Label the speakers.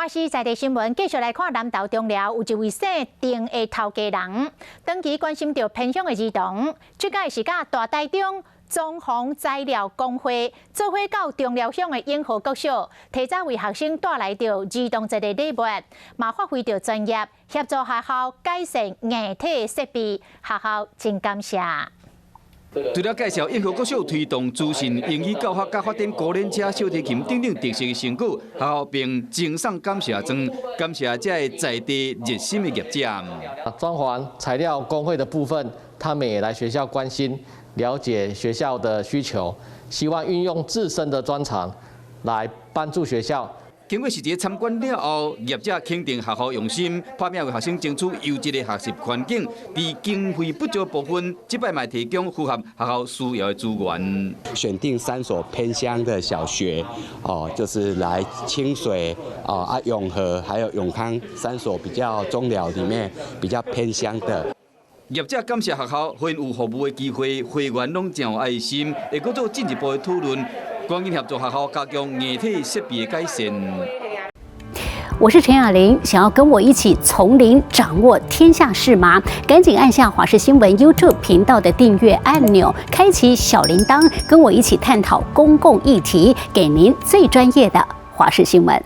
Speaker 1: 華視在地新聞繼續來看南投中寮有一位姓丁的頭家人，長期關心著偏鄉的兒童，這擺是佮大台中裝潢材料工會做伙到中寮鄉的永和國小，提早為學生帶來著兒童節的禮物，嘛發揮著專業協助學校改善硬體設備，學校真感謝。
Speaker 2: 除了介紹永和國小推動資訊英語教學佮發展高輪車、小提琴等等特色的成果，學校並贈送感謝狀，感謝這个在地熱心的業者。
Speaker 3: 裝潢材料工會的部分，他們也來學校關心、了解學校的需求，希望運用自身的專長來幫助學校。
Speaker 2: 經過實地參觀了後，業者肯定學校用心，拍拚為學生爭取優質的學習環境。佇經費不足部分，這擺嘛提供符合學校需要的資源。
Speaker 4: 選定三所偏鄉的小學，哦，就是來清水、哦啊永和，還有永康三所比較中寮裡面比較偏鄉的。
Speaker 2: 業者感謝學校，予𪜶有服務的機會，會員攏真有愛心，會閣做進一步的討論。趕緊協助學校加強硬體設備的改善。
Speaker 5: 我是陳雅玲，想要跟我一起從零掌握天下事嗎？趕緊按下華視新聞 YouTube 頻道的訂閱按鈕，開啟小鈴鐺，跟我一起探討公共議題，給您最專業的華視新聞。